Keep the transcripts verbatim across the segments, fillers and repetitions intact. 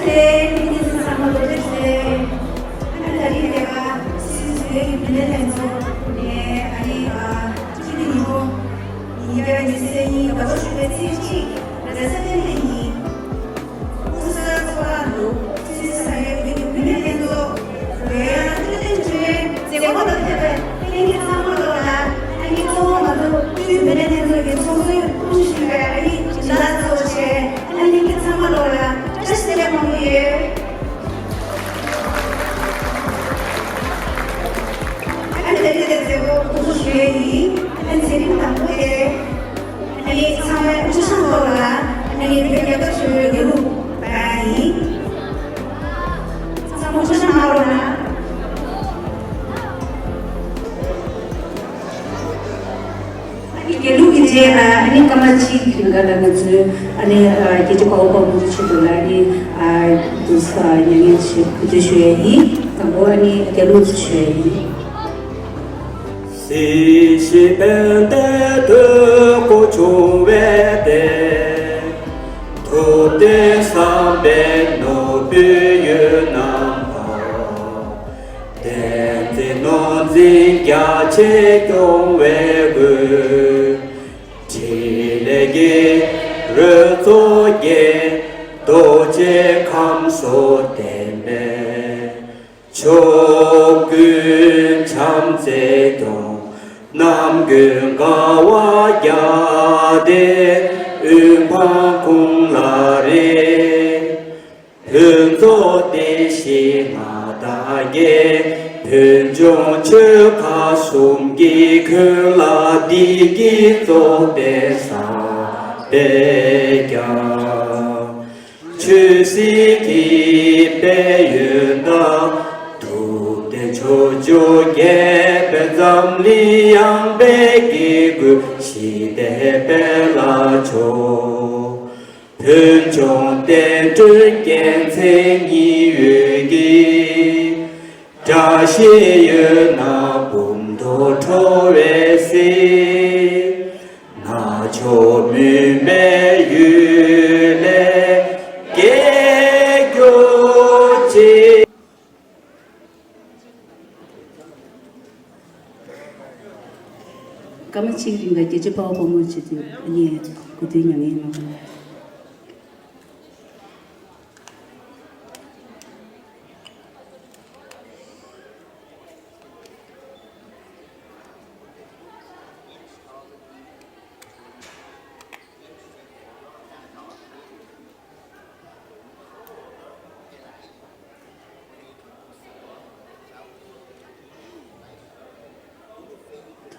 དེ་ནི་ཚང་མ་ལོ་རྒྱུས་ཆེ། ཨ་ནི་ད་རིང་དེ་ག་སི་སི་སི་ལེ་ཡི་མི་སྣ་ལྷན་ཚོགས་ནས་ཨ་ནི་ཨ་ཁྱི་ནི་ཉི་མོ་ཉིན་རྒྱལ་ཉི་ཤུ་རྩ་གཉིས་དགའ་སྤྲོ་ཞུ་བའི་ཚིག་གཅིག་རེས་གཟའ་སྤེན་པའི་ཉིན། ཨུ་ས་ཚོགས་ཁང་དུ་སི་སི་སི་ལེ་ཡི་མི་སྣ་ལྷན་ཚོགས་རོལ་དབྱངས་སྤྲོ་སྟོན་ཆེན་མོའི་མཛད་སྒོ་ལ་ཕེབས་པའི་ལྷན་རྒྱས་ཚང་མ་ལོག་ལ་ཨ་ནི་གཙོ་བོ་ང་ཚོ་དབུས་མི་སྣ་ལྷན་ཚོགས་ཀྱི་ཚོགས་གཙོའི་དབུ་བཞུགས་པའི་ཨ་ནི་སྦྱིན་བདག་གཙོ་བྱས་ཨ་ནི་ལྷན་རྒྱས་ཚང་མ་ལོག་ལ་བཀྲ་ཤིས་བདེ་ལེགས་གནང་གི་ཡོད། ཨ་ནི་ད་རེས་དེ་མཛད་སྒོ་དབུ་འཛུགས་ཞུ་ཡས་ཡིན། ཨ་ནི་མཛད་རིམ་དང་པོ་དེ་ཨ་ནི་ཚང་མས་དབུ་སྐྲ་བཤམས་རོགས་གནང་། ཨ་ནི་བོད་རྒྱལ་ཁབ་ཆེན་པོའི་རྒྱལ་གླུ་པ་ཡིན། ཚང་མ་དབུ་སྐྲ་བཤམས་རོགས་གནང་། ཨ་ནི་རྒྱལ་གླུ་གི་རྗེས་ལ་ཨ་ནི་སྐར་མ་གཅིག་རིང་ག་ལ་ང་ཚོས་ཨ་ནི་ཨ་རྒྱལ་གཅེས་དཔའ་བོ་དཔའ་མོ་ཚོའི་ཆེད་དུ་ལ་ཨ་ནི་ཨ་དུ་ས་མྱ་ངན་ཞུ་གུས་འདུད་ཞུ་ཡས་ཡིན། དང་པོ་ཨ་ནི་རྒྱལ་གླུ་ཞུ་ཡས་ཡིན། སྲིད་ཞིའི་ཕན་བདེ་དོན་གོ་འབྱུང་བའི་བདེ། ཐུབ་བསྟན་བསམ་པའི་ནོར་བུས་ཡུལ་རྣམས་པ། བསྟན་འཛིན་ནོར་འཛིན་རྒྱ་ཆེ་སྐྱོང་བའི་སྒོས། ཕྲིན་ལས་ཀྱི་རོལ་མཚོ་རྒྱས། རྡོ་རྗེ་ཁམས་གསུམ་བརྟན་པའི། ཕྱོགས་ཀུན་བྱམས་བརྩེས་སྐྱོང་། རྣམ་ཀུན་དགའ་བ་རྒྱལ་བསྟན་དབུ་འཕང་ཁུངས་ལ་རེག་ཕུན་ཚོགས་བདེ་གཤེགས་མངའ་བདག་རྒྱལ། ཕུལ་བྱུང་ཆོས་ཁ་གསུམ་གྱི་མགོན་ལ། བདེ་སྐྱིད་རྫོགས་པའི་བསམ་པས་ཀྱང་། ཆོས་སྲིད་ཀྱི་དཔལ་ཡོན་དང་། ཐུབ་བསྟན་ཕྱོགས་བཅུར་རྒྱས་པའི་འཛམ་གླིང་། ཡངས་པའི་སྐྱེ་དགུའི་ཞི་བདེའི་དཔལ་ལ་སྤྱོད། ཕུལ་བྱུང་བསྟན་འགྲོའི་རྒྱལ་མཚན་ཉི་འོད་ཀྱིས། དགྲ་གཤེད་འོད་སྣང་འབུམ་ཐོག་འཕྲོ་བའི་ཚེ། རྣལ་འབྱོར་མུན་པའི་ཡུལ་ལས་སྐྱེས་གྱུར་ཅིག་སྐར་མ་གཅིག་རིང་ལ་རྒྱལ་གཅེས་དཔའ་བོ་དཔའ་མོ་ཆེད་དུ་ངས་གུས་འདུད་མྱ་ངན་གནང་།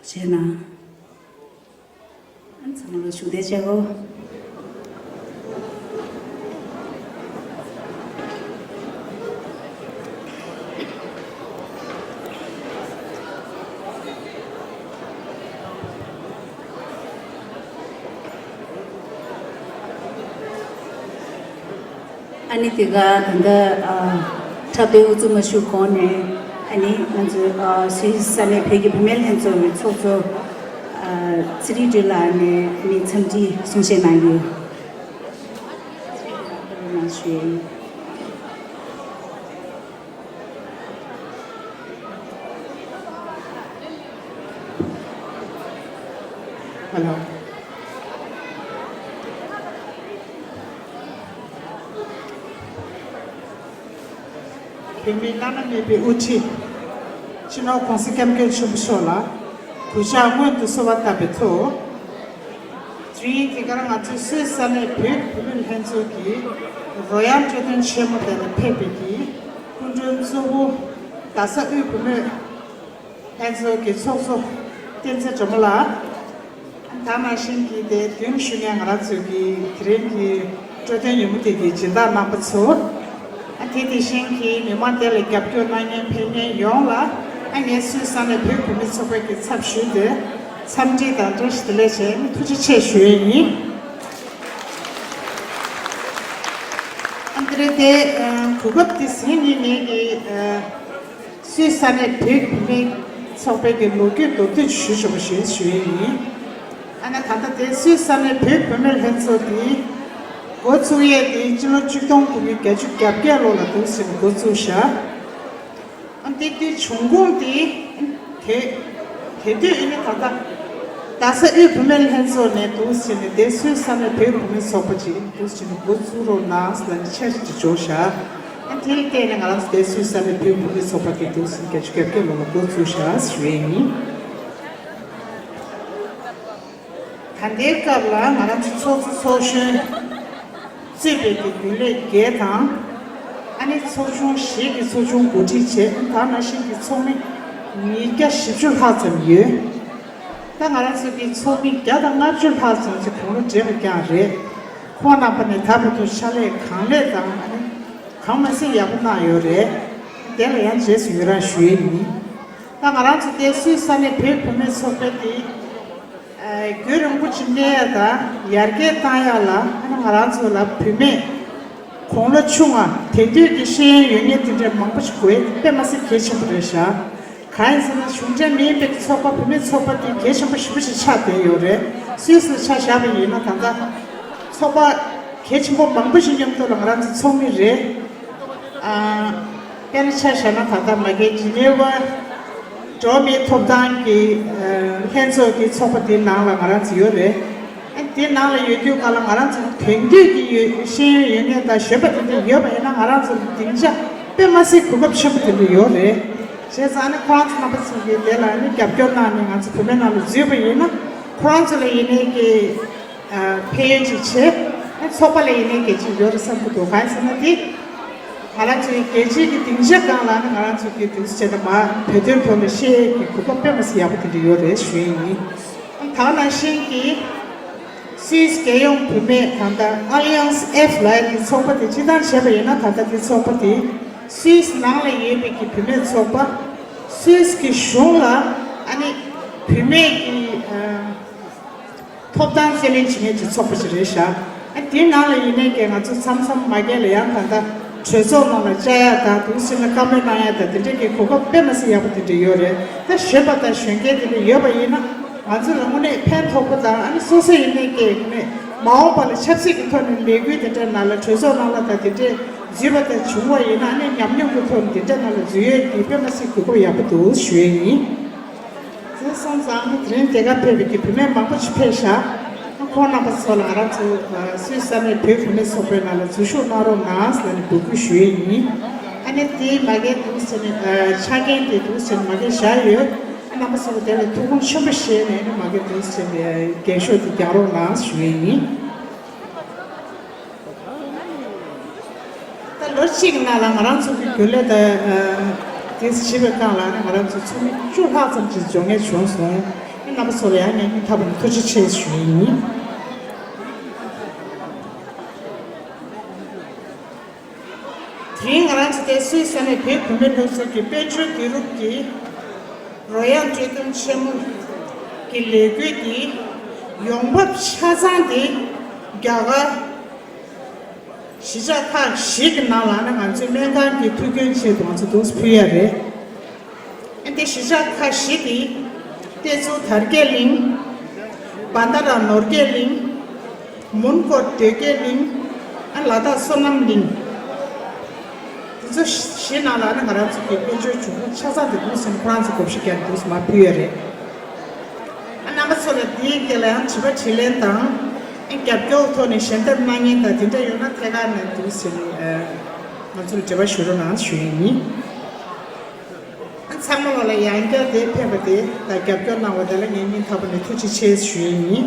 ཐུགས་རྗེ་གནང་། ཨ་ཚང་མ་ལ་བཞུགས་གདན་བཅའ་གོ། ཨ་ནི་དེ་ག་ད་ལྟ་ཨ་འཁྲབ་སྟོན་དབུ་འཛུགས་མ་ཞུ་གོང་ནས་ཨ་ནི་ང་ཚོའི་ཨ་སུད་སི་ས་གནས་བོད་ཀྱི་བུད་མེད་ལྷན་ཚོགས་ཀྱི་ཚོགས་གཙོ་ཨ་ཚེ་རིང་སྒྲོལ་ལགས་ནས་ཨ་ནི་འཚམས་འདྲི་གསུང་བཤད་གནང་རྒྱུ། གནང་ཞུ་ཡས་ཡིན། ཧེ་ལོ། བོད་མིའི་བླ་ན་མེད་པའི་དབུ་ཁྲིད། སྤྱི་ནོར་༸གོང་ས་༸སྐྱབས་མགོན་ཆེན་པོ་མཆོག་ལ་གུས་ཕྱག་སྔོན་དུ་གསོལ་བ་བཏབ་པའི་ཐོག་དེ་རིང་དེ་གར་ང་ཚོའི་སུད་སི་ས་གནས་བོད་བུད་མེད་ལྷན་ཚོགས་ཀྱི་རོལ་དབྱངས་སྤྲོ་སྟོན་ཆེན་མོ་དེ་ལ་ཕེབས་པའི་གི་སྐུ་མགྲོན་གཙོ་བོ་རྡ་ས་དབུས་བུད་མེད་ལྷན་ཚོགས་ཀྱི་ཚོགས་གཙོ་བསྟན་འཛིན་སྒྲོལ་མ་ལགས། ད་ནང་བཞིན་གྱི་དེ་མདུན་ཞུ་མཁན་ང་རང་ཚོའི་གི་དེ་རིང་གི་སྤྲོ་སྟོན་ཉིན་མོ་དེ་གི་སྦྱིན་བདག་རྣམ་པ་ཚོ། ཨ་དེ་དེ་བཞིན་གྱི་མི་མང་དེ་ལ་རྒྱབ་སྐྱོར་གནང་མཁན་ཕེབས་མཁན་ཡོངས་ལ་ཨ་ངས་སུད་སི་ས་གནས་བོད་བུད་མེད་ཚོགས་པའི་གི་ཚབ་ཞུས་ཏེ་འཚམས་འདྲི་དང་བཀྲ་ཤིས་བདེ་ལེགས་བྱས་ཐུགས་རྗེ་ཆེ་ཞུ་ཡས་ཡིན། ཨ་འདི་རེད་དེ་གོ་སྐབས་དེ་ཟིན་ནས་ངས་ཀྱི་སུད་སི་ས་གནས་བོད་བུད་མེད་ཚོགས་པའི་གི་ལོ་རྒྱུས་མདོར་བསྡུས་ཞུ་ཆོག་པ་ཞུ་ཞུ་ཡས་ཡིན། ཨ་ནི་ད་ལྟ་དེ་སུད་སི་ས་གནས་བོད་བུད་མེད་ལྷན་ཚོགས་ཀྱི་ འགོ་ཚུགས་ཡས་དེ་སྤྱི་ལོ་ཆིག་སྟོང་དགུ་བརྒྱ་བརྒྱད་ཅུ་གྱ་བརྒྱད་ལོ་ལ་འདུག་ཟེར་ནས་འགོ་ཚུགས་བཞག་ཨ་དེ་དུས་བྱུང་ཁུངས་དེ་དེ་དེ་དུས་ཨ་ནི་ད་ལྟ་རྡ་ས་དབུས་བུད་མེད་ལྷན་ཚོགས་ནས་འདུག་ཟེར་ནས་དེ་སུད་ས་ནས་བོད་བུད་མེད་ཚོགས་པ་ཅིག་འདུག་ཟེར་ནས་འགོ་ཚུགས་རོགས་གནང་ཟེར་ནས་འཆར་གཞི་འཇོག་བཞག་ཨ་དེ་ལ་བརྟེན་ནས་ང་རང་ཚོ་དེ་སུད་ས་ནས་བོད་བུད་མེད་ཚོགས་པ་དེ་འདུག་ཟེར་ནས་བརྒྱད་ཅུ་གྱ་བརྒྱད་ལོ་ལ་འགོ་ཚུགས་བཞག་ཟེར་བ་ཡིན། ད་ལྟའི་སྐབས་ལ་ང་རང་ཚོ་ཚོགས་གཙོ་ཚོགས་གཞོན་གཙོས་པའི་གི་རྒྱུན་ལས་བརྒྱད་དང་། ཨ་ནི་ཚོགས་ཆུང་བཞི་གི་ཚོགས་ཆུང་གོ་སྒྲིག་བྱས། ད་ནང་བཞིན་གྱི་ཚོགས་མི་ཉིས་བརྒྱ་བཞི་བཅུ་ལྷག་ཙམ་ཡོད། ད་ང་རང་ཚོ་གི་ཚོགས་མི་བརྒྱ་དང་ལྔ་བཅུ་ལྷག་ཙམ་ཅིག་དགུང་ལོ་བགྲེས་པ་རྐྱང་རེད། ཁོང་རྣམ་པ་ནས་ད་བར་དུ་ཕྱག་ལས་གང་ལེགས་དང་ཨ་ནི་གང་མ་ཟད་ཡག་པོ་གནང་ཡོད་རེད། དེ་ལ་ཡང་རྗེས་སུ་ཡི་རང་ཞུ་ཡས་ཡིན། ད་ང་རང་ཚོ་དེ་སུད་ས་ནས་བོད་བུད་མེད་ཚོགས་པ་དེ། རྒྱུན་རིང་པོ་ཅིག་གནས་ཡ་དང་ཡར་རྒྱས་བཏང་ཡ་ལ་ང་རང་ཚོ་ལ་བུད་མེད་དགུང་ལོ་ཆུང་བ་དེང་དུས་ཀྱི་ཤེས་ཡོན་ཡོད་མཁན་དེ་འདྲ་མང་པོ་ཞིག་དགོས་ཡ་དེ་དཔེ་མ་སྲིད་གལ་ཆེན་པོ་རེད་ཤག་གང་ཡིན་ཟེར་ན་གཞུང་འབྲེལ་མིན་པའི་ཚོགས་པ་བུད་མེད་ཚོགས་པ་དེ་གལ་ཆེན་པོ་ཞེ་པོ་ཞིག་ཆགས་བསྡད་ཡོད་རེད། སུད་སིར་ཆ་བཞག་པ་ཡིན་ན་ད་ལྟ་ཚོགས་པ་གལ་ཆེན་པོ་མང་པོ་ཞིག་མཉམ་དུ་ལ་ང་རང་ཚོ་ཚོགས་མི་རེད། དཔེར་ན་ཆ་བཞག་ན་ད་ལྟ་མ་གི་ཇི་ནེ་ཝ་འགྲོ་བ་མིའི་ཐོབ་ཐང་གི་ལྷན་ཚོགས་ཀྱི་ཚོགས་པ་དེའི་ནང་ལ་ང་རང་ཚོ་ཡོད་རེད། དེའི་ནང་ལ་ཡོད་དུས་ག་ལ་ང་རང་ཚོ་དེང་དུས་ཀྱི་ཡོད་ཤེས་ཡོན་ཡོད་མཁན་དང་གཞོན་པ་དེ་འདྲ་ཡོད་པ་ཡིན་ན་ང་རང་ཚོ་ལ་སྡིངས་ཆ་དཔེ་མ་སྲིད་གོ་སྐབས་ཆེན་པོ་དེ་འདྲ་ཡོད་རེད། བྱས་ཙང་ནི་ཁོ་རང་ཚོ་རྣམ་པ་ཚོ་གིས་དེ་ལ་ནི་རྒྱབ་སྐྱོར་གནང་ནས་ང་ཚོ་བུད་མེད་ནང་ལ་འཛུལ་བ་ཡིན་ན་ཁོ་རང་ཚོ་ལ་ཡིན་ནའི་གི་ཕན་ཡོན་ཅིག་བྱེད། ཚོགས་པ་ལ་ཡིན་ནའི་གལ་ཆེན་ཡོད་རེད་བསམ་གྱི་འདུག་གང་ཡིན་ཟེར་ན་དེ་ང་རང་ཚོའི་རྒྱལ་སྤྱིའི་གི་སྡིངས་ཆ་སྒང་ལ་ནི་ང་རང་ཚོ་གི་དུས་ཚོད་ནི་མ་བོད་དོན་ཐོག་ནས་བཤད་ཡས་ཀྱི་གོ་སྐབས་དཔེ་མ་སྲིད་ཡག་པོ་དེ་འདྲ་ཡོད་རེད་ཞུ་ཡས་ཡིན། ད་ནང་བཞིན་གྱི་སུད་སི་རྒྱལ་ཡོངས་བུད་མེད་ད་ལྟ་ཨ་ལི་ཡང་སི་ཨེཕ་ལབ་ཡས་ཀྱི་ཚོགས་པ་དེ་སྤྱིར་བཏང་བྱས་པ་ཡིན་ན་ད་ལྟ་དེ་ཚོགས་པ་དེ་སུད་སི་ནང་ལ་ཡོད་པའི་གི་བུད་མེད་ཚོགས་པ་སུད་སི་གི་གཞུང་ལ་ཨ་ནི་བུད་མེད་ཀྱི་ཨ། ཐོབ་ཐང་རྩོད་ལེན་བྱེད་མཁན་གྱི་ཚོགས་པ་ཞིག་རེད་ཤག་ཨ་དེའི་ནང་ལ་ཡིན་ནའི་ཀྱང་ང་ཚོ་མཚམས་མཚམས་མ་གི་ལ་ཡང་ད་ལྟ་གྲོས་ཚོགས་ནང་ལ་བཅར་ཡ་དང་དུས་ཕྱིན་ལ་བཀའ་མོལ་གནང་ཡ་དང་དེ་འདྲའི་གི་གོ་སྐབས་དཔེ་མ་སྲིད་ཡག་པོ་དེ་འདྲ་ཡོད་རེད། ད་གཞོན་པ་དང་གཞོན་སྐྱེས་དེ་འདྲ་ཡོད་པ་ཡིན་ན་ང་ཚོ་ལ་དངོས་གནས་ཕན་ཐོགས་པོ་དང་ཨ་ནི་སོ་སོ་ཡིན་ནའི་ཀྱང་དངོས་གནས་མ་འོངས་པ་ལ་ཆབ་སྲིད་ཀྱི་ཐོག་ནས་ལས་འགུལ་དེ་འདྲའི་ནང་ལ་གྲོས་ཚོགས་ནང་ལ་དང་དེ་འདྲའི་འཛུལ་བ་དང་བྱུང་བ་ཡིན་ན་ཨ་ནི་ཉམས་མྱོང་གི་ཐོག་ནས་དེ་འདྲའི་ནང་ལ་འཛུལ་ཡོད་དེ་དཔེ་མ་སྲིད་གོ་སྐབས་ཡག་པོ་འདུག་ཞུ་ཡ་ཡིན། དེ་སོང་ཙང་དེ་རིང་དེ་ག་ཕེབས་པའི་གི་བུད་མེད་མང་པོ་ཞིག་ཕེབས་ཤག་ཁོང་རྣམ་པ་ཚོ་ལ་ང་རང་ཚོ་སུད་སི་ས་གནས་བོད་བུད་མེད་ཚོགས་པའི་ནང་ལ་འཛུལ་ཞུགས་གནང་རོགས་གནང་ཟེར་ནས་འབོད་སྐུལ་ཞུ་ཡས་ཡིན། ཨ་ནི་དེའི་མ་གི་འདུག་ཟེར་ནས་ཆ་རྐྱེན་དེ་འདུག་ཟེར་ནས་མ་གི་བཞག་ཡོད། ཨ་རྣམ་པ་ཚོ་དེ་ལ་ཐུགས་ཁུར་ཆེན་པོ་བཞེས་ནས་ཨ་ནི་མ་གི་འདུག་ཟེར་ནས་རྒྱན་ཤོག་དེ་རྒྱག་རོགས་གནང་ཞུ་ཡས་ཡིན། ད་ལོ་གཅིག་གི་ནང་ལ་ང་རང་ཚོ་གི་རྒྱུན་ལས་དང་དེ་བྱེད་པའི་སྒང་ལ་ང་རང་ཚོ་ཚོགས་མི་བཅུ་ལྷག་ཙམ་ཅིག་འབྱོར་མཁན་བྱུང་སོང་། རྣམ་པ་ཚོ་ལ་ཡང་སྙིང་ཐག་པ་ནས་ཐུགས་རྗེ་ཆེ་ཞུ་ཡི་ཡིན། དེ་རིང་ང་རང་ཚོ་དེ་སུད་སི་ས་གནས་བོད་བུད་མེད་ལྷན་ཚོགས་ཀྱི་དཔལ་འབྱོར་དུས་རབས་ཀྱི་རོལ་དབྱངས་སྤྲོ་འདུན་ཆེན་མོ་གི་ལས་འགུལ་འདི་ཡོང་འབབ་ཆ་ཚང་འདི་རྒྱ་གར་གཞིས་ཆགས་ཁག་བཞི་གི་ནང་ལ་ནི་ང་ཚོའི་སྨན་ཁང་གི་ཐུགས་འདུན་ཆེད་དུ་ང་ཚོ་འདུག་ཕུལ་ཡ་རེད། ཨ་འདི་གཞིས་ཆགས་ཁག་བཞི་འདི་ཏེ་ཙུ་དར་རྒྱས་གླིང་། བྷན་དྷ་ར་ནོར་རྒྱས་གླིང་། མོན་གྷོ་དོལ་རྒྱལ་གླིང་། ཨ་ལ་དྭགས་སོ་ནམ་གླིང་། དེ་ཚོ་བཞི་ནང་ལ་ནི་ང་རང་ཚོ་གི་དཔལ་འབྱོར་བྱུང་ཁུངས་ཆ་ཚང་དེ་འདུག་ཟེར་ནས་ཁོ་རང་ཚོ་བགོ་བཤའ་བརྒྱབ་འདུག་ཟེར་མར་ཕུལ་ཡོད་རེད། ཨ་རྣམ་པ་ཚོ་ལ་དེའི་སྐད་ལ་ཡང་དྲི་བ་དྲིས་ལན་དང་། ཨ་རྒྱབ་སྐྱོར་ཐོག་ནས་ཞལ་འདེབས་གནང་མཁན་དང་དེ་འདྲ་ཡོད་ན་ཐད་ཀར་ནས་འདུག་ཟེར་ནས་ང་ཚོ་ལ་འབྲེལ་བ་ཞུ་རོགས་གནང་ཞུ་ཡས་ཡིན། ཨ་ཚང་མ་ལོ་ལ་ཡང་བསྐྱར་དེ་ཕེབས་པ་དེ་དང་རྒྱབ་སྐྱོར་གནང་བ་དེ་ལ་ངས་སྙིང་ཐག་པ་ནས་ཐུགས་རྗེ་ཆེ་ཞུ་ཡས་ཡིན།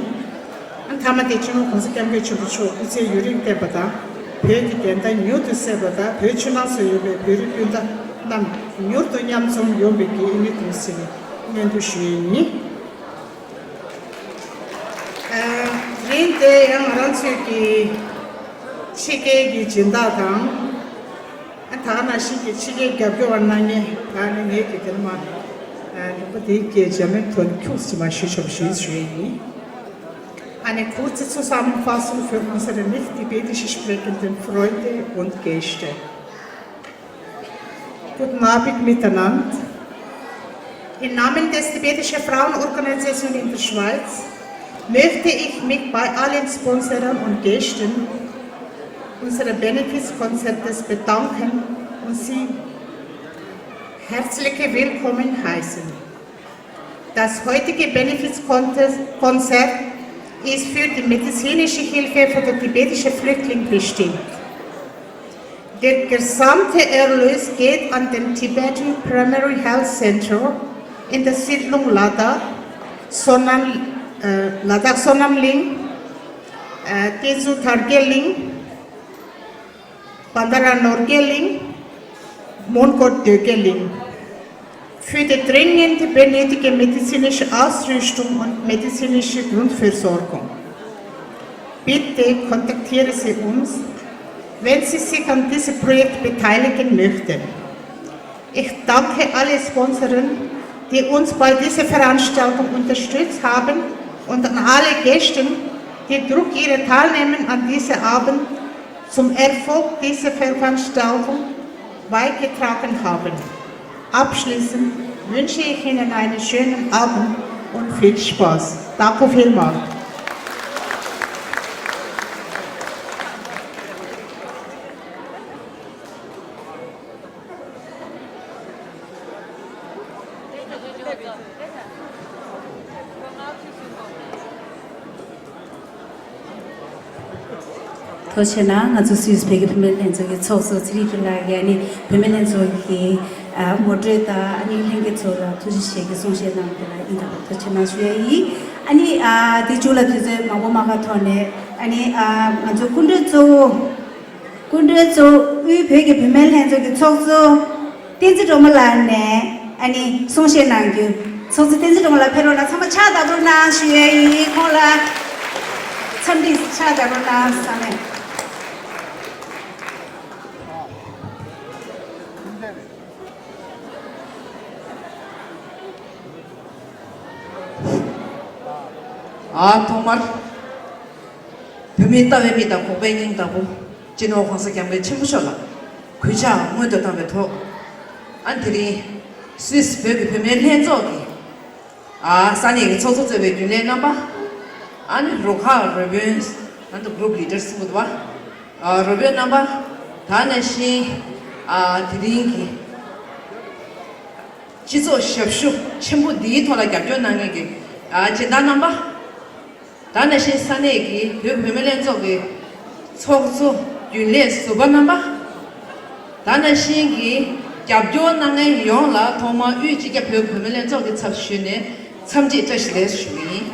ཨ་མཐའ་མ་དེ་སྤྱི་ནོར་༸གོང་ས་༸སྐྱབས་མགོན་ཆེན་པོ་མཆོག་སྐུ་ཚེ་ཡུན་རིང་བརྟན་པ་དང་། བོད་ཀྱི་བདེན་མཐའ་མྱུར་དུ་གསལ་བ་དང་། བོད་ཕྱི་ནང་གསུམ་ཡོད་པའི་བོད་རིགས་སྤུན་ཟླ་རྣམས་མྱུར་དུ་མཉམ་འཛོམས་ཡོང་བའི་གི་ཨ་ནི་དུས་ཚོད་སྔོན་འདུ་ཞུ་ཡས་ཡིན། ཨ་རིང་དེ་ཡང་ང་རང་ཚོའི་གི་ཕྱི་རྒྱལ་གྱི་སྦྱིན་བདག་དང་། ད་ག་ནང་བཞིན་གྱི་ཕྱི་རྒྱལ་རྒྱབ་སྐྱོར་བ་གནང་མཁན་ད་ནི་ངེད་ཀྱི་དེར་མ་རིམ་པ་དེའི་སྐད་འཇར་མན་ཐོག་ནས་ཁྱུག་ཙམ་མ་ཞུས་ཆོག་ཞུས་ཞུ་ཡས་ཡིན། Eine kurze Zusammenfassung für unsere nicht tibetisch sprechenden Freunde und Gäste. Guten Abend miteinander. Im Namen des Tibetische Frauenorganisation in der Schweiz möchte ich mich bei allen Sponsoren und Gästen unseres Benefizkonzertes bedanken und Sie herzlich willkommen heißen. Das heutige Benefizkonzert ist für die medizinische Hilfe für die tibetische Flüchtlinge bestimmt. Der gesamte Erlös geht an den Tibetan Primary Health Center in der Siedlung Ladakh, Sonam, äh, Ladakh Sonamling, äh, Tezu Targeling, Bandara Norgeling, Mongkot Dögeling. Für die dringend benötigte medizinische Ausrüstung und medizinische Grundversorgung. Bitte kontaktieren Sie uns, wenn Sie sich an diesem Projekt beteiligen möchten. Ich danke alle Sponsoren, die uns bei dieser Veranstaltung unterstützt haben, und an alle Gäste, die durch ihr Teilnehmen an diesem Abend zum Erfolg dieser Veranstaltung beigetragen haben. Abschließend wünsche ich Ihnen einen schönen Abend und viel Spaß. Danke vielmals. ཐུགས་རྗེ་ཆེ་གནང་། ང་ཚོ་སུད་སི་བོད་ཀྱི་བུད་མེད་ལྷན་ཚོགས་ཀྱི་ཚོགས་གཙོ་ཚེ་རིང་ཕྲུག་ལགས་ཀྱིས་ཨ་ནི་བུད་མེད་ལྷན་ཚོགས་ཀྱི་ཨ་ངོ་སྤྲོད་དང་ཨ་ནི་ལྷན་རྒྱས་ཚོ་ལ་ཐུགས་རྗེ་ཆེ་གི་གསུང་བཤད་གནང་བ་དེ་ལ་ཡིན་དང་ཐུགས་རྗེ་ཆེ་གནང་ཞུ་ཡ་ཡིན། ཨ་ནི་ཨ་དེ་མཇུག་ལ་དུས་ཚོད་མང་པོ་མ་ཁག་ཐོག་ནས་ཨ་ནི་ཨ་ང་ཚོ་སྐུ་མགྲོན་གཙོ་བོ། སྐུ་མགྲོན་གཙོ་བོ་དབུས་བོད་ཀྱི་བུད་མེད་ལྷན་ཚོགས་ཀྱི་ཚོགས་གཙོ་བསྟན་འཛིན་སྒྲོལ་མ་ལགས་ནས་ཨ་ནི་གསུང་བཤད་གནང་རྒྱུ། ཚོགས་གཙོ་བསྟན་འཛིན་སྒྲོལ་མ་ལགས་ཕེབས་རོགས་གནང་། ཚང་མ་ཕྱག་བརྡབ་རོགས་གནང་ཞུ་ཡ་ཡིན། ཁོང་ལ་འཚམས་འདྲི་ཕྱག་བརྡབ་རོགས་གནང་ས་ནས། ཨ་ཐོག་མར་བོད་མིའི་ལྟ་བའི་མིག་དང་གོ་བའི་སྙིང་ལྟ་བུ། སྤྱི་ནོར་༸གོང་ས་༸སྐྱབས་མགོན་ཆེན་པོ་མཆོག་ལ་གུས་ཕྱག་སྔོན་དུ་བཏང་བའི་ཐོག་ཨ་དེ་རིང་སུད་སི་བོད་ཀྱི་བུད་མེད་ལྷན་ཚོགས་ཀྱི་ཨ་ས་གནས་ཀྱི་ཚོགས་གཙོ་གཙོས་པའི་རྒྱུན་ལས་རྣམ་པ། ཨ་ནི་རུ་ཁག་རུ་དཔོན། ཨ་ནི་གུ་རུབ་ལི་ཌར་གསུང་གི་འདུག་པ། ཨ་རུ་དཔོན་རྣམ་པ། ད་ནང་བཞིན་ཨ་དེ་རིང་གི་སྤྱི་ཚོགས་ཞབས་ཞུ་ཆེན་པོ་འདིའི་ཐོག་ལ་རྒྱབ་སྐྱོར་གནང་མཁན་གྱི་ཨ་སྦྱིན་བདག་རྣམ་པ། ད་ནང་བཞིན་ས་གནས་ཀྱི་བོད་བུད་མེད་ལྷན་ཚོགས་ཀྱི་ཚོགས་གཙོ་རྒྱུན་ལས་ཟུར་པ་རྣམ་པ། ད་ནང་བཞིན་གྱི་རྒྱབ་སྐྱོར་གནང་མཁན་ཡོངས་ལ་ཐོག་མར་དབུས་སྤྱི་ཁྱབ་བོད་བུད་མེད་ལྷན་ཚོགས་ཀྱི་ཚབ་ཞུས་ནས་འཚམས་འདྲི་བཀྲ་ཤིས་བདེ་ལེགས་ཞུ་གི་ཡིན།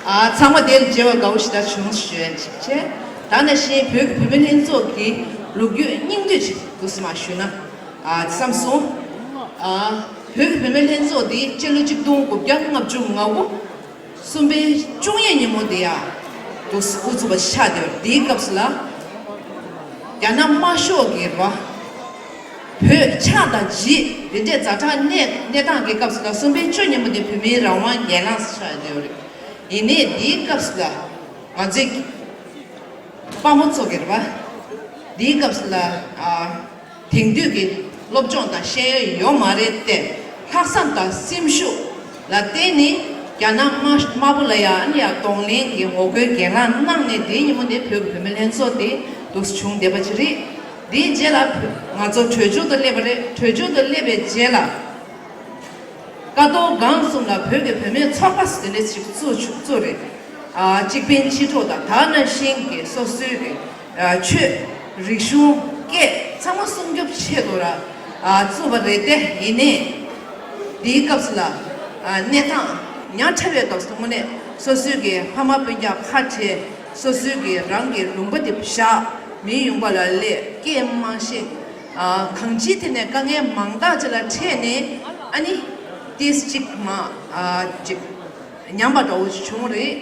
ཨ་ཚང་མ་དེར་མཇལ་བར་དགའ་བོ་ཞེ་དྲག་བྱུང་ཞུ་ཡ་ཅིག་བྱས། ད་ནང་བཞིན་བོད་ཀྱི་བུད་མེད་ལྷན་ཚོགས་ཀྱི་ལོ་རྒྱུས་སྙིང་བསྡུས་ཅིག་འདུག་སེ་མར་ཞུས་ན་ཨ་བསམ་སོང་། ཨ་བོད་ཀྱི་བུད་མེད་ལྷན་ཚོགས་འདི་སྤྱི་ལོ་གཅིག་སྟོང་དགུ་བརྒྱ་ལྔ་བཅུ་ང་དགུ་གསུམ་པའི་བཅུ་གཉིས་ཉིན་མོ་དེ་ཡང་འདུག་སེ་དབུ་ཚུགས་པ་ཆགས་བསྡད་པ་རེད། དེའི་སྐབས་སུ་ལ་རྒྱ་ནག་དམར་ཤོག་གིས་རེད་པ། བོད་ཆགས་དང་རྗེས་དེ་འདྲའི་ཛ་དྲག་གནས་གནས་སྟངས་ཀྱི་སྐབས་སུ་ལ་གསུམ་པའི་བཅུ་ཉིན་མོ་དེ་བོད་མིའི་རང་དབང་སྒེར་ལངས་སུ་ཆགས་བསྡད་པ་རེད། ཡིན་ནའི་དེའི་སྐབས་སུ་ལ་ང་ཚོའི་དཔའ་མོ་ཚོ་གིས་རེད་པ། དེའི་སྐབས་སུ་ལ་ཨ་དེང་དུས་ཀྱི་སློབ་སྦྱོང་དང་ཤེས་ཡོན་ཡོད་མ་རེད་དེ། ལྷག་བསམ་དང་སེམས་ཤུགས་ལ་བརྟེན་ནས་རྒྱ་ནག་དམར་དམར་པོ་ལ་ཡང་ཡང་གདོང་ལེན་གྱི་ངོ་རྒོལ་སྒེར་ལངས་གནང་ནས་དེའི་ཉིན་མོ་དེ་བོད་ཀྱི་བུད་མེད་ལྷན་ཚོགས་དེ་འདུག་སེ་བྱུང་བསྡད་པ་ཅིག་རེད། དེའི་རྗེས་ལ་ང་ཚོ་བྲོས་བྱོལ་དུ་སླེབས་པ་རེད། བྲོས་བྱོལ་དུ་སླེབས་པའི་རྗེས་ལ། ཀ་རྡོར་སྒང་གསུམ་ལ་བོད་ཀྱི་བུད་མེད་ཚོགས་པ་ཟེར་ནས་ཅིག་བཙུགས་བཙུགས་རེད། ཨ་གཅིག་ཕན་གཅིག་གྲོགས་དང་ད་ནང་བཞིན་གྱི་སོ་སོའི་གི་ཨ་ཆོས་རིག་གཞུང་སྐད་ཚང་མ་སྲུང་སྐྱོབ་ཆེད་དུ་ར་ཨ་བཙུགས་པ་རེད་དེ། ཡིན་ནའི་དེའི་སྐབས་སུ་ལ་ཨ་གནས་སྟངས་ཉག་ཕྲ་བའི་སྐབས་སུ་དངོས་གནས་སོ་སོའི་གི་ཕ་མ་སྤུན་ཀྱག་ཁ་བྲལ། སོ་སོའི་གི་རང་གི་ལུང་པ་དེ་བཞག་མིའི་ཡུལ་ལ་སླེབས། སྐད་མང་ཤེས། ཨ་གང་ཅིའི་ཐད་ནས་དཀའ་ངལ་མང་དག་ཅིག་ལ་འཕྲད་ནས་ཨ་ནི་ཏིས་ཅིག་མ་ཨ་ཅིག་ཉམས་པ་འདྲ་བོ་ཞིག་བྱུང་རེད།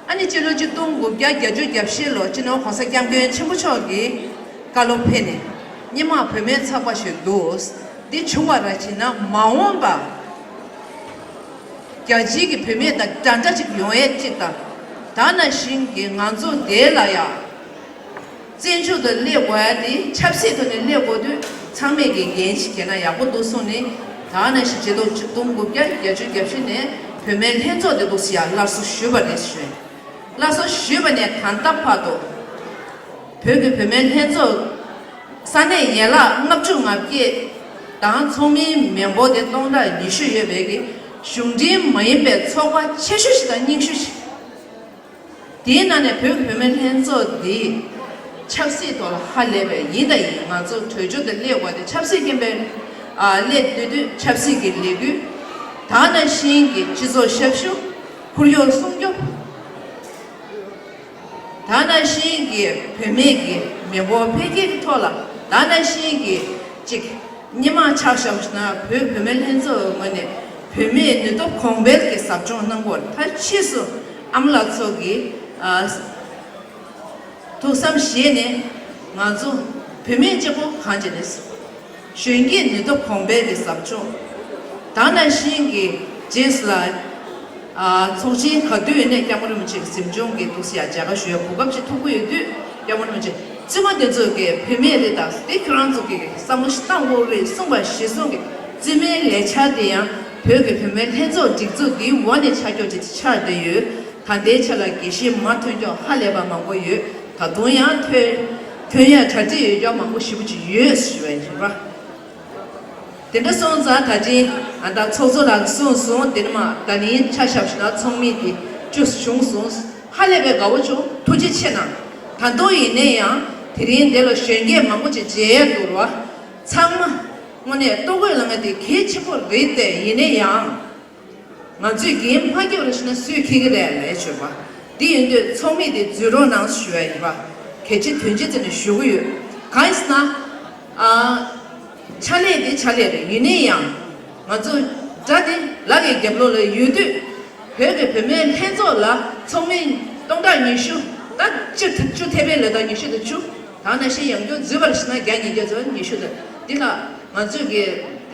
ཨ་ནི་སྤྱི་ལོ་ཆིག་སྟོང་དགུ་བརྒྱ་བརྒྱད་ཅུ་གྱ་བཞི་ལོ་སྤྱི་ནོར་༸གོང་ས་༸སྐྱབས་མགོན་ཆེན་པོ་མཆོག་གི་བཀའ་སློབ་ཕེབས་ནས་སྔོན་མ་བུད་མེད་ཚོགས་པ་ཞིག་འདུག་འདི་བྱུང་བ་ར་བྱས་ན་མ་འོངས་པ་རྒྱལ་སྤྱིའི་གི་བུད་མེད་དང་འདྲ་འདྲ་ཅིག་ཡོང་ཡས་ཅིག་དང་། ད་ནང་བཞིན་གྱི་ང་ཚོ་དེ་ལ་ཡང་བཙན་བྱོལ་དུ་སླེབས་དགོས་ཡ་དེ་ཆབ་སྲིད་ཐོག་ནས་སླེབས་དགོས་དུས་ཚང་མས་ཀྱི་འགན་ཞིག་འཁྱེར་ན་ཡག་པོ་འདུག་གསུངས་ནས། ད་ནང་བཞིན་སྤྱི་ལོ་ཆིག་སྟོང་དགུ་བརྒྱ་བརྒྱད་ཅུ་གྱ་བཞི་ནས་བུད་མེད་ལྷན་ཚོགས་དེ་འདུག་སེ་ཡར་སླར་གསོ་ཞུས་པ་རེད་ཞུ། སླར་གསོ་ཞུས་པ་ནས་ད་ལྟ་བར་དུ། བོད་ཀྱི་བུད་མེད་ལྷན་ཚོགས་ས་གནས་ཡན་ལག་ལྔ་བཅུ་ང་བརྒྱད་དང་ཚོགས་མིའི་མི་འབོར་དེ་སྟོང་ཕྲག་ཉི་ཤུ་ཡོད་པའི་གི་གཞུང་འབྲེལ་མ་ཡིན་པའི་ཚོགས་པ་ཆེ་ཤོས་ཤིག་དང་རྙིང་ཤོས་ཤིག་དེའི་ནང་ནས་བོད་ཀྱི་བུད་མེད་ལྷན་ཚོགས་འདི་ཆབ་སྲིད་ཐོག་ལ་ཧ་ལས་པའི་ཡིན་དང་ཡིན། ང་ཚོ་གྲོས་ཆོད་དེ་སླེབས་དགོས་ཏེ་ཆབ་སྲིད་རྐྱེན་པས་ཨ་སླེབས་དུས་དུས་ཆབ་སྲིད་ཀྱི་ལས་འགུལ་ད་ནང་བཞིན་གྱི་སྤྱི་ཚོགས་ཞབས་ཞུ་ཁོར་ཡུག་སྲུང་སྐྱོབ། ད་ནང་བཞིན་གྱི་བུད་མེད་ཀྱི་མི་འབོར་འཕེལ་རྒྱས་ཀྱི་ཐོག་ལ་ད་ནང་བཞིན་གྱི་གཅིག་སྔོན་མ་ཆ་བཞག་ན་བོད་བུད་མེད་ལྷན་ཚོགས་ངོས་ནས་བུད་མེད་ནུས་སྟོབས་གོང་འཕེལ་གྱི་ཟབ་སྦྱོང་གནང་སྐོར། ད་ཕྱིས་སུ་ཨ་མ་ལགས་ཚོ་གིས་ཨ་ཐུགས་བསམ་བཞེས་ནས་ང་ཚོ་བུད་མེད་གཅིག་པོ་གང་བྱས་ནས་གཞོན་སྐྱེས་ནུས་སྟོབས་གོང་འཕེལ་གྱི་ཟབ་སྦྱོང་ད་ནང་བཞིན་གྱི་རྗེས་སུ་ལ། ཨ་ཚོགས་ཆེན་ག་དུས་ཡིན་ནའི་སྐྱབས་མགོན་རིན་པོ་ཆེ་གི་གཟིམ་ཆུང་གི་འདུག་སེ་ཡ་མཇལ་ཁ་ཞུ་ཡ་གོ་སྐབས་ཅིག་ཐོབ་ཀྱི་ཡོད་དུས། སྐྱབས་མགོན་རིན་པོ་ཆེ་བཙུན་མ་དེ་ཚོ་གི་བུད་མེད་རེད། ད་དེ་ཁྱོད་རང་ཚོ་གི་བསམ་བློ་ཞིག་བཏང་དགོས་རེད་གསུངས་པ་གཞིར་བཟུང་གི་བཙུན་མའི་ལས་འཆར་དེ་ཡང་བོད་ཀྱི་བུད་མེད་ལྷན་ཚོགས་སྒྲིག་འཛུགས་འདིའི་འོག་ནས་ཆགས་རྒྱུ་ཅིག་ཆགས་བསྡད་ཡོད། ད་ལྟའི་ཆ་ལ་དགེ་བཤེས་མ་ཐོན་ཀྱོག་ཧ་ལས་པ་མང་པོ་ཡོད། ད་དུང་ཡང་ཐོན་ཐོན་ཡ་གྲ་སྒྲིག་ཡོད་ཀྱོག་མང་པོ་ཞེ་པོ་ཅིག་ཡོད་ཞུ་བ་ཡིན་པ། དེ་འདྲ་སོང་ཙང་ད་ཅི་ཨ་ད་ཚོགས་གཙོ་ལགས་གསུངས་སོང་། དེ་ནི་མ་ད་ནི་ཆ་བཞག་ན་ཚོགས་མི་དེ་བཅུ་བྱུང་སོང་། ཧ་ལས་པའི་དགའ་བོ་བྱུང་། ཐུགས་རྗེ་ཆེ་གནང་། ད་དུང་ཡིན་ནའི་ཡང་དེ་རིང་འདི་ལ་གཞོན་སྐྱེས་མང་པོ་ཅིག་མཇལ་ཡ་འདུག་ར། ཚང་མ་དངོས་གནས་ལྟོ་གོས་ལ་ང་དེ་གལ་ཆེན་པོ་རེད་དེ། ཡིན་ནའི་ཡང་ང་ཚོས་འགན་མ་འཁྱེར་བ་ཞིག་ན་སུས་འཁྱེར་གི་རེད་ལས་བྱོས་པ། དེ་ཡིན་དུས་ཚོགས་མི་དེ་འཛུལ་རོགས་གནང་ཞུ་བ་ཡིན་པ། གལ་ཆེ་དོན་ཆེ་བརྩིས་ནས་ཞུ་གི་ཡོད། གང་ཡིན་ཟེར་ན། ཨ། ཕྱག་ལས་དེ་ཕྱག་ལས་རེད། ཡིན་ནའི་ཡང་ང་ཚོ་དགྲ་དེ་ལག་གི་རྒྱབ་ལོགས་ལ་ཡོད་དུས། བོད་ཀྱི་བུད་མེད་ལྷན་ཚོགས་ལ་ཚོགས་མི་སྟོང་ཕྲག་ཉི་ཤུ། ད་བཅུ་བཅུ་ཐེ་བའི་ལོ་ཟླ་ཉི་ཤུ་དང་བཅུ། ད་ནང་བཞིན་ཡང་བསྐྱར་འཛུལ་བར་ཕྱིན་ན་བརྒྱ་ཉིས་བརྒྱ་ཙམ་ཉི་ཤུ་དང་འདི་ལ་ང་ཚོས་ཀྱི་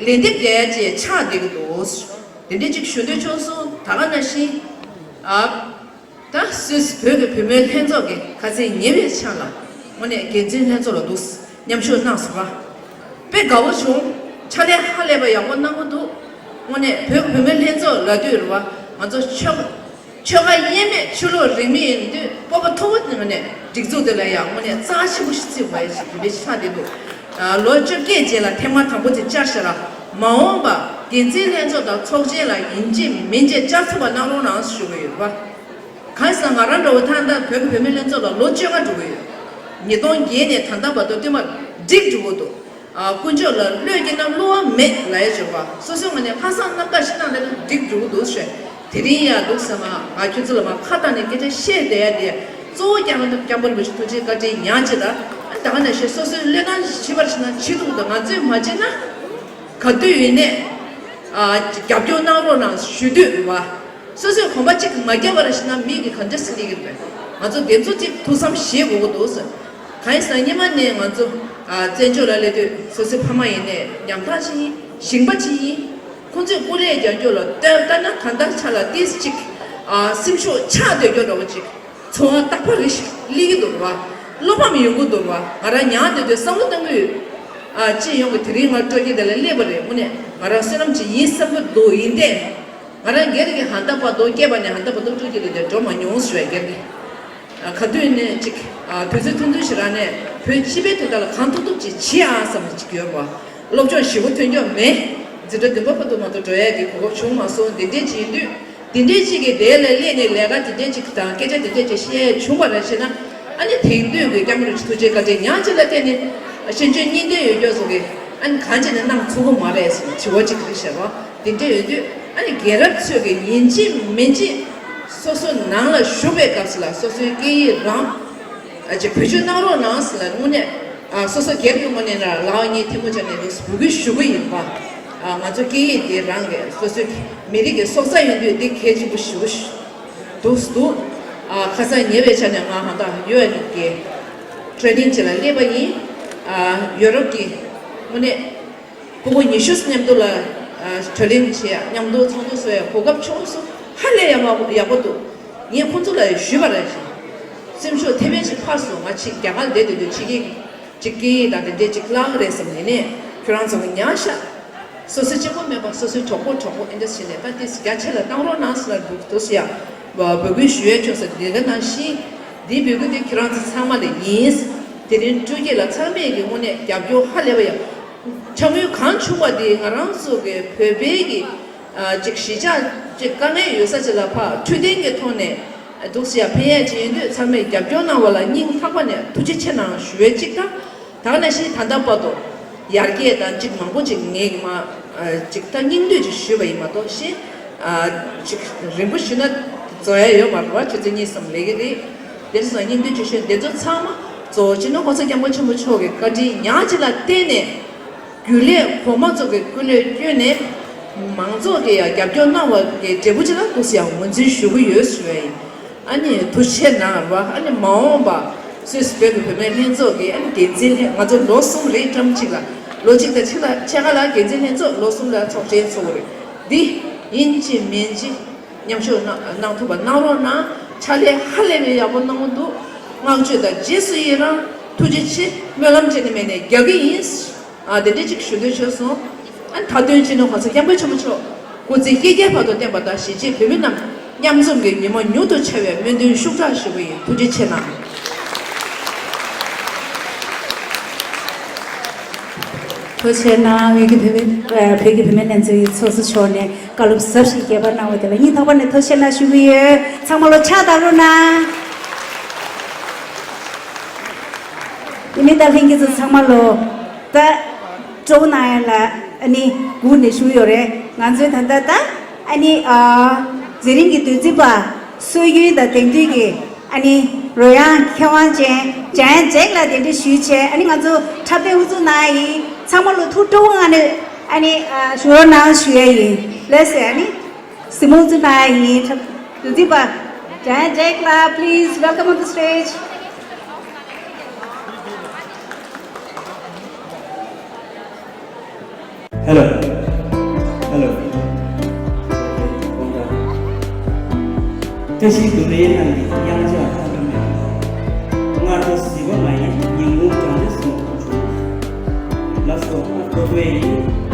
ལན་འདེབས་རྒྱག་ཡ་ཅེས་ཆགས་བསྡད་ཀྱི་འདུག་དེ་འདྲའི་ཅིག་ཞུ་འདོད་བྱུང་སོང་། ད་ག་ནང་བཞིན་ཨ། ད་སུད་སི་བོད་ཀྱི་བུད་མེད་ལྷན་ཚོགས་ཀྱི་ཁ་སང་ཉེ་བའི་ཆར་ལ་དངོས་གནས་འགན་འཛིན་ལྷན་ཚོགས་ལ་འདུག་མཉམ་ཞུགས་གནང་སོང་བ། དཔེ་དགའ་བོ་བྱུང་། ཕྱག་ལས་ཧ་ལས་པ་ཡག་པོ་གནང་གི་འདུག་དངོས་གནས་བོད་ཀྱི་བུད་མེད་ལྷན་ཚོགས་ལབ་དུས་རེད་བ། ང་ཚོ་ཆོལ་ཆོལ་ཁ་དབྱེ་མེད་ཆོས་ལུགས་རིས་མེད་ཡིན་དུས་སྤོབས་པ་མཐོ་པོ་དངོས་གནས་སྒྲིག་འཛུགས་དེ་ལ་ཡང་དངོས་གནས་རྩ་ཆེན་པོ་ཞིག་བརྩི་དགོས་ཡ་ཞིག་དེ་འདྲ་ཞིག་ཆགས་བསྡད་འདུག་ལོ་བཅོ་བརྒྱད་རྗེས་ལ་ཐེངས་མ་དང་པོ་དེ་བཅར་ཤག་ར། མ་འོངས་པ་འགན་འཛིན་ལྷན་ཚོགས་དང་ཚོགས་ཆེན་ལ་ཡིན་གཅིག་མིན་གཅིག་བཅར་ཐུབ་པ་གནང་རོགས་གནང་ཞུ་གི་ཡོད་པ། གང་ཡིན་ཟེར་ན་ང་རང་འདྲ་བོ་ད་ལྟ་བོད་ཀྱི་བུད་མེད་ལྷན་ཚོགས་ལ་ལོ་བཅོ་ལྔ་འགྲོ་གི་ཡོད། ཉིས་སྟོང་བརྒྱད་ནས་ད་ལྟ་བར་དུ་བསྟུད་མར་འགྲིག་འགྲོ་གི་འདུག་ཨ་དཀོན་མཆོག་ལ་བློས་བཀལ་ན་བསླུ་བ་མེད་ལབ་ཡ་བྱུང་བ། སོ་སོའི་ངོས་ནས་ལྷག་བསམ་རྣམ་དག་ཞིག་གནང་བསྡད་ན་འགྲིག་འགྲོ་གི་འདུག་ཞེས། དེ་རིང་ཡང་འདུག་ཟེར་མ་ང་ཁྱོད་ཚོ་ལ་མ་ཁ་བཏང་ནས་སྐད་ཆ་བཤད་བསྡད་ཡ་དེ་གཙོ་བོ་སྐྱབས་མགོན་སྐྱབས་མགོན་རིན་པོ་ཆེ་ཐུགས་རྗེ་བཀའ་དྲིན་ཡང་ཅི་ད། ཨ་ད་ག་ནང་བཞིན་སོ་སོའི་བློས་བཏང་བྱེད་པར་བྱེད་ན་བྱེད་ཐུབ་འདུག་ང་ཚོས་མ་བྱས་ན་ག་དུས་ཡིན་ནས་ཨ་རྒྱབ་སྐྱོར་གནང་རོགས་གནང་ཞུ་འདོད་རེད་བ། སོ་སོས་གོམ་པ་གཅིག་མ་བརྒྱབ་པར་ཕྱིན་ན་མི་གིས་ག་འདྲ་སེ་སླེབས་ཀྱི་རེད་པས། ང་ཚོ་དེ་ཚོ་གཅིག་ཐུགས་བསམ་བཞེས་དགོས་ཀྱི་འདུག་ཟེར། གང་ཡིན་ཟེར་ན་སྔོན་མ་ནས་ང་ཚོ་ཨ་བཙན་བྱོལ་ལ་སླེབས་དུས་སོ་སོའི་ཕ་མ་ཡིན་ནའི་ཉམ་ཐག་ཅིག་ཡིན། ཞིང་པ་ཅིག་ཡིན། ཁོང་ཚོས་སྐུ་ལས་རྒྱག་རྒྱུ་ལ་ལྟོས་ལྟ་ན་ད་ལྟ་ཆ་ལ་ཏིས་གཅིག་ཨ་སེམས་ཤུགས་ཆག་སྡོད་རྒྱུ་འདྲ་བོ་ཅིག་ཚོར་བ་རྟག་པར་རེ་ཞིག་སླེབས་ཀྱི་འདུག་བ། བློ་ཕམ་ཡོང་གི་འདུག་བ། ང་རང་ཉལ་བསྡད་དུས་བསམ་བློ་གཏོང་གི་ཡོད། ཨ་སྤྱི་ཡོངས་ཀྱི་དེ་རིང་ང་སྤྲོ་སྐྱིད་དེ་ལ་སླེབས་པ་རེད། དངོས་གནས་ང་རང་བསོད་ནམས་ཅིག་ཡིན་བསམ་གྱི་འདུག་ཡིན་ཏེ། ང་རང་སྒེར་གྱི་ཧ་ད་བར་དུ་སྐྱེས་པ་ནས་ཧ་ད་བར་དུ་སྤྲོ་སྐྱིད་ལ་དེ་འགྲོ་མ་མྱོང་ཞུ་བའི་སྒེར་གྱི། ཨ་ག་དུས་ནས་ཅིག་ཨ་དུས་ཚོད་ཐུང་ཐུང་ཞིག་རག་ནས་བོད་སྤྱི་པའི་དོན་དག་ལ་གང་ཐུབ་ཐུབ་ཅིག་བྱེད་ཨ་བསམ་ནས་ཅིག་ཡོད་པ། སློབ་སྦྱོང་ཞེ་པོ་ཐོན་ཀྱོག་མེད། འཛིན་གྲྭ་བདུན་པ་བར་དུ་མ་གཏོགས་འགྲོ་ཡ་གི་གོ་སྐབས་བྱུང་མ་སོང་། འདི་འདྲས་ཅིག་ཡིན་དུས། དེ་འདྲའི་གཅིག་གིས་དེ་ལ་སླེབས་ནས་ལས་ཀ་དེ་འདྲའི་གཅིག་དང་སྐད་ཆ་དེ་འདྲའི་གཅིག་བཤད་བྱུང་བ་རེད་ཞེ་ན། ཨ་ནི་དེང་དུས་ཀྱི་སྐྱབས་མགོན་རིན་པོ་ཆེ་ཐུགས་རྗེ་བཀའ་དྲིན་ཉག་གཅིག་ལ་བརྟེན་ནས་ཤེས་འཇོན་གཉིས་ལྡན་ཡོད་མཁན་ཚོ་གིས་ཨ་ནི་གང་བྱས་ནས་གནང་ཚུགས་ཀྱི་མ་རེད་ཟེར་ནས་དྲི་བ་གཅིག་རེད་ཤག་རོ། དེ་འདྲ་ཡོད་དུས་ཨ་ནི་རྒན་རབས་ཚོས་ཀྱིས་ཡིན་གཅིག་མིན་གཅིག་སོ་སོ་ནང་ལ་བཞུགས་པའི་སྐབས་སུ་ལ་སོ་སོའི་སྐད་ཡིག་རང་ཨ་ཅིག་བེད་སྤྱོད་གནང་རོགས་གནང་ཟེར་ལ་དངོས་གནས་ཨ་སོ་སོ་སྒེར་གྱི་ངོས་ནས་ལ་ལའོ་གཉིས་ཐལ་མོ་སྦྱར་ནས་འདུག་འབོད་སྐུལ་ཞུ་གི་ཡིན་པ། ཨ་ང་ཚོ་སྐད་ཡིག་དེ་རང་གི་སོ་སོའི་མི་རིགས་ཀྱི་སྲོག་རྩ་ཡིན་དུས་འདི་གལ་ཆེན་པོ་ཞེ་པོ་ཞིག་འདུག་འདུག་ཨ་ཁ་སང་ཉེ་བའི་ཆ་ནས་ང་ཧང་ཏང་ཡུ་ཨེན་གྱི་ཊེ་རེ་ནིང་ཅིག་ལ་སླེབས་པ་ཡིན། ཨ་ཡོ་རོབ་ཀྱི་དངོས་གནས་ཕྲུ་གུ་ཉི་ཤུ་མཉམ་དུ་ལ་ཨ་ཊེ་རེ་ནིང་བྱེད་ཡ་མཉམ་དུ་ཚོགས་འདུ་བཟོ་ཡ་གོ་སྐབས་བྱུང་སོང་། ཧ་ལས་ཡག་མ་ཡག་པོ་འདུག་ངས་ཁོང་ཚོ་ལ་ཞུས་པ་རེད་ཞེས། སེམས་ཤུགས་ཐེབས་པའི་ཞིག་འཕར་སོང་། ང་ཕྱི་རྒྱ་གར་བསྡད་དུས་དུས་ཕྱི་རྒྱལ་གྱི་ཅིག་སྐད་ཡིག་དང་དེ་འདྲས་ཅིག་བརླག་རེད་བསམ་ནས་ནས་ཁྱོད་རང་ཚོ་གི་ཉག་ཤག་སོ་སོའི་གཅིག་པོ་མེད་པ་སོ་སོའི་གྲོགས་པོ་གྲོགས་པོ་ཨེ་འདྲ་བྱས་ནས་ད་ཏིས་རྒྱ་ཆེ་ལ་བཏང་རོགས་གནང་ཟེར་ལ་འདུག་འདུག་ཟེར་ཡ། འབོད་སྐུལ་ཞུ་ཡས་བྱུང་ཟེར། དེ་ག་ནང་བཞིན་འདིའི་འབོད་སྐུལ་དེ་ཁྱེད་རང་ཚོ་ཚང་མ་ལ་ཡིན། དེ་རིང་སྤྲུལ་སྐྱེས་ལ་ཚང་མས་ཀྱི་དངོས་གནས་རྒྱབ་སྐྱོར་ཧ་ལས་པ་ཡང་། ཕྱག་དངུལ་གང་བྱུང་བ་དེ་ང་རང་ཚོ་གི་བོད་པའི་གི་ཨ་ཅིག་གཞིས་ཆགས་ཅིག་དཀའ་ངལ་ཡོད་ས་ཅིག་ལ་ཕར་འཕྲོད་བསྟེན་གྱི་ཐོག་ནས་འདུག་སེ་ཡར་ཕན་ཡས་ཅིག་ཡིན་དུས། ཚང་མས་རྒྱབ་སྐྱོར་གནང་བ་ལ་སྙིང་ཐག་པ་ནས་ཐུགས་རྗེ་ཆེ་གནང་ཞུ་བའི་གཅིག་དང་། ད་ག་ནང་བཞིན་ད་ལྟ་བར་དུ་ཡར་རྒྱས་དང་ཅིག་མང་པོ་ཅིག་ངས་མ་ཨ་ཅིག་ད་སྙིང་བསྡུས་ཅིག་ཞུས་པ་ཡིན་མ་གཏོགས། གཞན་ཨ་ཅིག་རིང་པོ་ཞུས་ན་རྫོགས་ཡ་ཡོད་མ་རེད་བ། ཆུ་ཚོད་གཉིས་གསུམ་ལས་ཀྱི་རེད། དེ་སོང་སྙིང་བསྡུས་ཅིག་ཞུས། དེ་ཚོ་ཚང་མ་གཙོ་བོ་སྤྱི་ནོར་གོང་ས་སྐྱབས་མགོན་ཆེན་པོ་མཆོག་གི་བཀའ་དྲིན་ཉག་གཅིག་ལ་བརྟེན་ནས། རྒྱུན་ལས་གོང་མ་ཚོ་གི་སྐུ་ལས་བསྐྱོན་ནས། མང་ཚོགས་ཀྱིས་ཡང་རྒྱབ་སྐྱོར་གནང་བ་གི་འབྲས་བུ་ཅིག་ལ་འདུག་སེ་ཡང་ངོས་འཛིན་ཞུ་གི་ཡོད་ཞུ་བ་ཡིན། ཨ་ནི་ཐུགས་རྗེ་གནང་ར་བ། ཨ་ནི་མ་འོངས་པ་སུད་སི་བོད་ཀྱི་བུད་མེད་ལྷན་ཚོགས་ཀྱི་ཨ་ནི་འགན་འཛིན་ལྷན། ང་ཚོ་ལོ་གསུམ་རེད་བཀྲམ་གཅིག་ལ། ལོ་གཅིག་དང་ཕྱེད་ཀ་ཕྱེད་ཀ་ལ་འགན་འཛིན་ལྷན་ཚོགས་ལོ་གསུམ་ལ་ཚོགས་ཆེན་ཚོགས་རེད། འདི་ཡིན་གཅིག་མིན་གཅིག་མཉམ་ཞུགས་གནང་གནང་ཐུབ་པ་གནང་རོགས་གནང་། ཕྱག་ལས་ཧ་ལས་པའི་ཡག་པོ་གནང་གི་འདུག་བསྔགས་བརྗོད་དང་རྗེས་སུ་ཡི་རང་། ཐུགས་རྗེ་ཆེ། སྨོན་ལམ་བྱས་ནས་མེད་ནས་རྒྱག་གི་ཡིན། ཨ་དེ་འདྲ་ཅིག་ཞུ་འདོད་བྱུང་སོང་། ཨ་མཐའ་དོན་སྤྱི་ནོར་གོང་ས་སྐྱབས་མགོན་ཆེན་པོ་མཆོག་སྐུ་ཚེ་བསྐལ་བརྒྱའི་བར་དུ་བརྟན་པ་དང་། གཞིས་བྱེས་བོད་མི་རྣམས་མཉམ་འཛོམས་ཀྱི་ཉི་མ་མྱུར་དུ་འཆར་བའི་སྨོན་འདུན་ཤུགས་དྲག་ཞུ་གི་ཡིན། ཐུགས་རྗེ་ཆེ་གནང་། ཐུགས་རྗེ་གནང་། བོད་ཀྱི་བུད་མེད་ཨ་བོད་ཀྱི་བུད་མེད་ལྷན་ཚོགས་ཀྱི་ཚོགས་གཙོ་མཆོག་ནས་བཀའ་སློབ་ཟབ་ཞིག་རྒྱས་པ་གནང་བ་དེ་ལ་སྙིང་ཐག་པ་ནས་ཐུགས་རྗེ་གནང་ཞུ་གི་ཡོད། ཚང་མ་ལོ་ཕྱག་བཏབ་རོགས་གནང་། ཡིན་མིན་ད་ལྷན་རྒྱས་ཚོ་ཚང་མ་ལོ་ད་སྤྲོ་པོ་གནང་ཡ་ལ་ཨ་ནི་སྒུག་ནས་བཞུགས་ཡོད་རེད། ང་ཚོའི་ད་ལྟ་ད་ཨ་ནི་ཨ་མཛད་རིམ་གྱི་དུས་ཚིགས་པ་སྲོལ་རྒྱུན་དང་དེང་དུས་ཀྱི་ཨ་ནི་རོལ་དབྱངས་མཁས་དབང་ཅན་འཇམ་དབྱངས་ཇེག་ལགས་གདན་འདྲེན་ཞུས་བྱས། ཨ་ནི་ང་ཚོ་འཁྲབ་སྟོན་དབུ་འཛུགས་གནང་ཡ་ཡིན། ཚང་མ་ལོ་ཐུགས་སྤྲོ་པོ་ངང་ནས་ཨ་ནི་ཨ་བཞུགས་རོགས་གནང་ཞུ་ཡ་ཡིན། ལགས་སེ། ཨ་ནི་གཟིགས་མོ་བཙུགས་གནང་ཡ་ཡིན། འཁྲབ་དུས་ཚིགས་པ་འཇམ་དབྱངས་ཇེག་ལགས། Please welcome on the stage. Hello. Hello. བཀྲ་ཤིས་སྡུག་བསྔལ་རྣམས་ཀྱི་དབྱངས་འཆར་ལྷ་ཁང་མེད། སྔ་དྲོ་བཟི་པོ་ང་ཡི་ཉིན་གུང་བགྲང་ལས་སོང་བྱུང་། ལགས་སོ། ང་ཐོ་ཐོ་ཡིན།